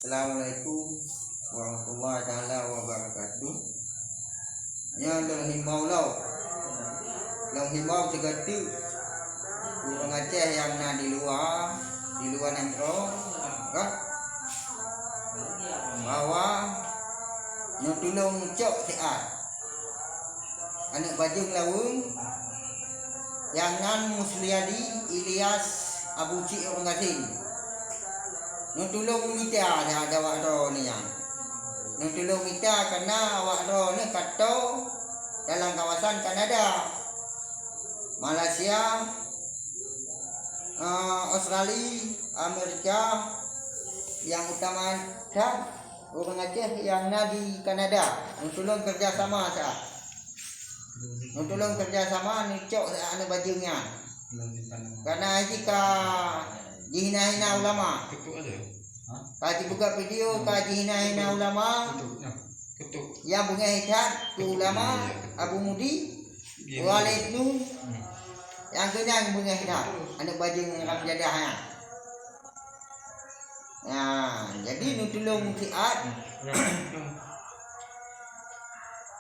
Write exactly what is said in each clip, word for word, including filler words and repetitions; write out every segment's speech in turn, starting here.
Assalamualaikum warahmatullahi taala wabarakatuh. Nyoe lôn himbau lom. Lôn himbau sigoe teuk ureuëng Aceh nyang na di luwa, di luwa nanggroe, kan? Bahwa nyoe tulông cok siat. Aneuëk bajeueng Laweueng, nyang nan Musliadi Ilyas Abu Cik Ureuëng Gasien. Neutulông mita siat awak droeneuh nyan. Neutulông mita kareuna awak droeneuh ka toe dalam kawasan Kanada, Malaysia, eh, Australia, Amerika, nyang utama that ureuëng Aceh nyang na di Kanada. Neutulông keureuja sama siat. Neutulông keureuja sama neucok siat aneuëk bajeueng nyan. Kareuna jih ka jihina-hina ulama. Ka jipeugah video ka jihina-hina ulama. Nyang beungéh that keu ulama Abu Mudi, Walid Nu, nyang keunan beungéh that aneuëk bajeueng Ram Jadah nyan. Nah, jadi neutulông siat.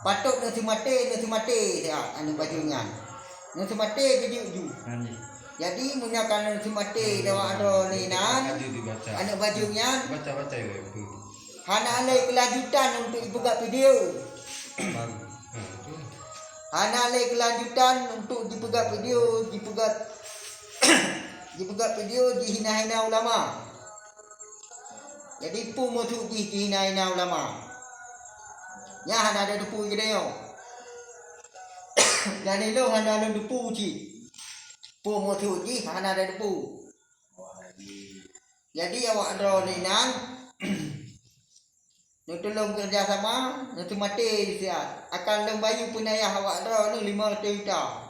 Patôt neuseumaté, neuseumaté siat aneuëk bajeueng nyan. Neuseumaté keujeuet ju. Jadi meunyoe ka neuseumaté dawak droeneuh nan, aneuëk bajeueng nyan hana lé keulanjutan untuk jipeugah video. Hana lé keulanjutan untuk jipeugah video, jipeugah, jipeugah video jihina-hina ulama. Jadi peue maksud jih jihina-hina ulama? Nyan hana tateupeue keudéh nyoe. Dan ilôn hana lôn teupeue cit. Peue maksud jih hana tateupeue. Jadi awak droeneuh nan neutulông keureuja sama, neuseumaté siat. Akan lôn bayeue peunayah awak droeneuh limong reutôh juta.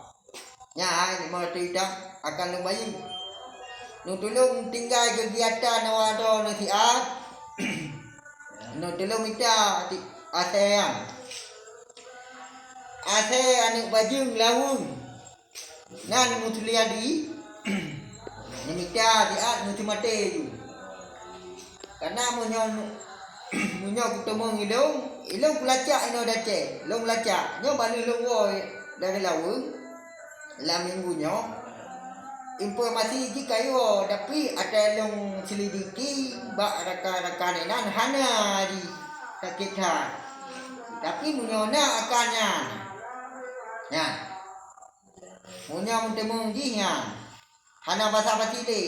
Nyan hai, limong reutôh juta akan lôn bayeue. Neutulông tinggai keugiatan awak droeneuh siat. Neutulông mita asèe nyan. Asèe aneuëk bajeueng Laweueng. Nan Musliadi, neumita siat neuseumaté ju. Kareuna meunyoe, meunyoe kuteumeung ilông, ilông kulacak inoe di Aceh, lông lacak. Nyoe ban lheueh lông woe dari Laweueng lam minggu nyoe. Informasi jih ka jiwoe, tapi ata lông selidiki bak rakan-rakan inan hana jisakét that. Tapi meunyoe na akan nyan, nyan. Meunyoe meuteumeung jih nyan, hana basa-basi lé.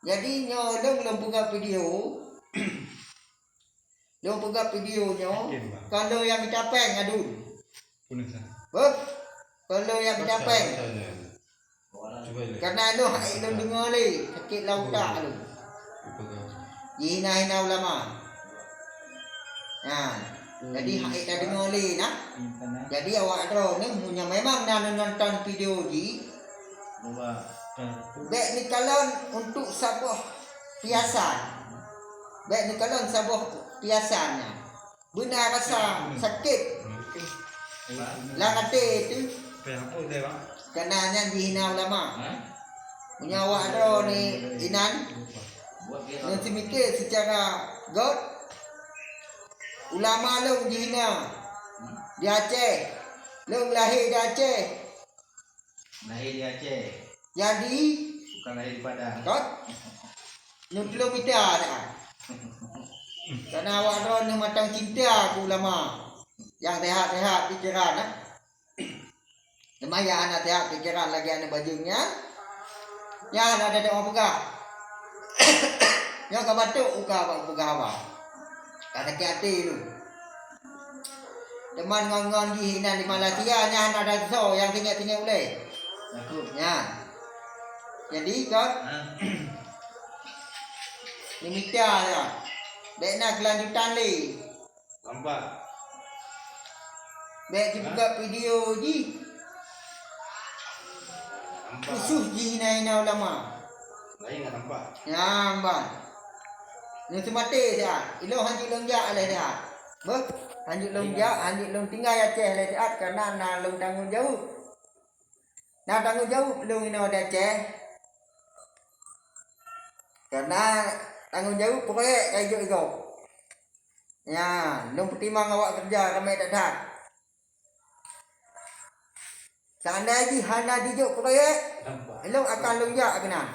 Jadi nyoe lôn, lôn peugah video, lôn peugah video nyoe, kon lôn nyang mita péng adun. Beuh, kon lôn nyang mita péng. Kareuna lôn hana lôn deungoe lé, sakét lam utak lôn. Jihina-hina ulama. Nah, jadi hana lôn deungoe lé nah. Jadi awak droeneuh meunyoe memang na neunonton video jih, bék neukalon untuk saboh piasan. Bék neukalon saboh piasan nyan. Beuna rasa sakét lam até teuh. Kareuna nyan jihina ulama. Meunyoe awak droeneuh inan, neuseumiké seucara göt, ulama lôn jihina di Aceh, lôn lahé di Aceh. Lahé di Aceh. Jadi, bukan lahé di Padang. Göt, neutulông mita dah. Kareuna awak droeneuh mantong cinta keu ulama nyang seuhat-seuhat pikeran, eh. Teuma nyang hana seuhat pikeran lagèe aneuëk bajeueng nyan, nyan hana teudeungoe peugah. Nyoe ka batuk uka bak peugah haba. Ka sakét até lôn. Teuma ngon-ngon jih inan di Malaysia nyan hana teusoe nyang tinggai-tinggai ulèe. Nyan. Jadi kon neumita nyan. Bèk na keulanjutan lé. Nampak. Bèk jipeugah video jih. Nampak. Khusus jihina-hina ulama. Lain nggak nampak. Nyan ban. Neuseumaté siat. Ilông hanjeuet lông jak lé siat. Beuh, hanjeuet lông jak, hanjeuet lông tinggai Aceh lé siat, kareuna na lông tanggông jaweueb. Na tanggông jaweueb lông inoe di Aceh. Kareuna Tanggong jaweueb proyek ka jijok-jok. Nyan, lôn peutimang awak keureuja ramé that-that. Seandai jih hana jijok proyek, lôn akan lôn jak keunan.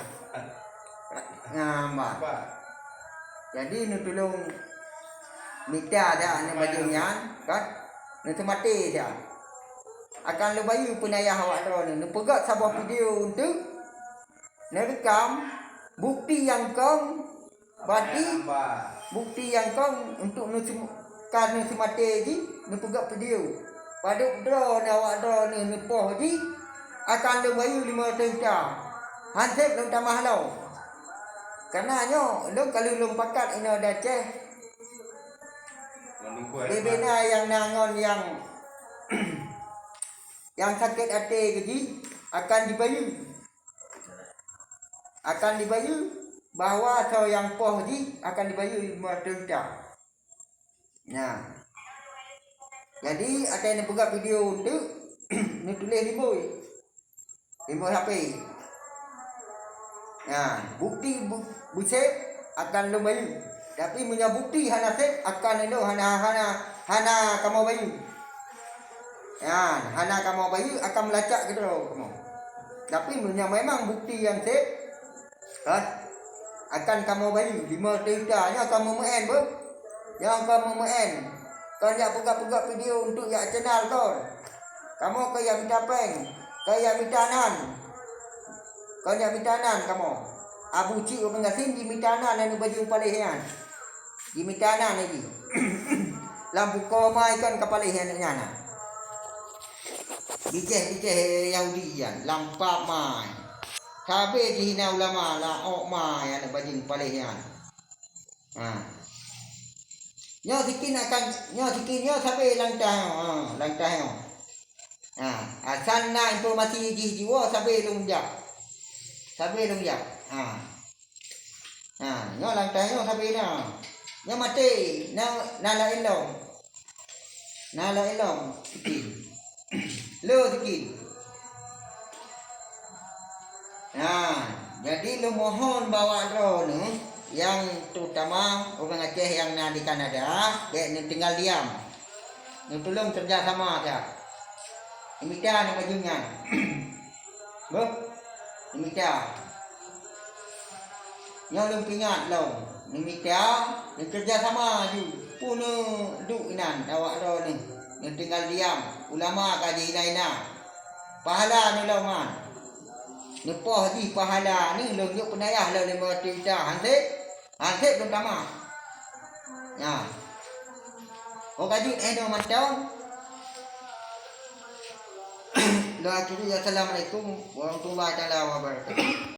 Nyan, bah. Jadi, neutulông mita dak aneuk bajeueng nyan, kan? Neuseumaté dak. Akan lôn bayeue peunayah awak droeneuh. Neupeugöt saboh video eunteuk, neurekam, bukti nyang kong, Berarti bukti nyang kong untuk neuseu-, ka neuseumaté jih, neupeugöt video. Padub droeneuh awak droeneuh neupoh jih, akan lôn bayeue limong reutôh juta. Han sép lôn tamah lom. Karena nyoe lôn ka lheueh lôn pakat inoe di Aceh. Bubena nyang na ngon nyang, nyang sakét até keu jih akan jibayeue. Akan jibayeue bahwa soe nyang poh jih akan jibayeue limong reutôh juta. Nah. Jadi, watèe neupeugöt video eunteuk, neutuléh limong. Limong H P. Nah, bukti bu-, beusép akan lôn bayeue. Tapi meunyoe bukti hana sép, akan lôn hana, hana, hana kamoe bayeue. Nyan, hana kamoe bayeue, akan meulacak keudroe kamoe. Tapi meunyoe memang bukti nyang sép, kan, akan kamoe bayeue limong reutôh juta. Nyoe kamoe meu'en, beuh. Nyoe kamoe meu'en. Kon jak peugah-peugah video untuk jak channel kon. Kamoe kon jak mita péng, kon jak mita nan. Kon jak mita nan kamoe. Abu Cik ureueng gasien jimita nan aneuk bajeueng paléh nyan. Jimita nan lagi. Lam buko mai kan ka paléh aneuk nyan na. Bijéh-bijéh Yahudi nyan lam pap mai. Sabe jihina ulama lam ôk mai aneuk bajeueng paléh nyan. Ha. Nyoe sikin akan, nyoe sikin nyoe sabe langkah nyoe, ha, langkah nyoe. Ha, asal na informasi jih jiwoe sabe lôn jak. Sabe lôn jak. Ha. Ha, nyoe langkah nyoe sabe na. Nyoe maté, na, na laén lom. Na laén lom sikin. Le sikin. Nah, jadi lôn mohon bak awak droeneuh nyang terutama ureueng Aceh nyang na di Kanada, bèk neutinggal diam. Neutulông keureuja sama saja. Neumita aneuk bajeueng nyan. Beuh, neumita. Nyoe lôn peuingat lom, neumita, neukeureuja sama aju. Peue neuduek inan awak droeneuh, neutinggal diam, ulama ka jihina-hina. Pahala neuh lom nyan. Neupoh jih pahala neuh lôn jok peunayah lom limong reutôh juta, han sép? Han sép lôn tamah. Nyan. Ho ka jeuet eh nyoe mantong. Lôn akhiri, assalamualaikum warahmatullahi taala wabarakatuh.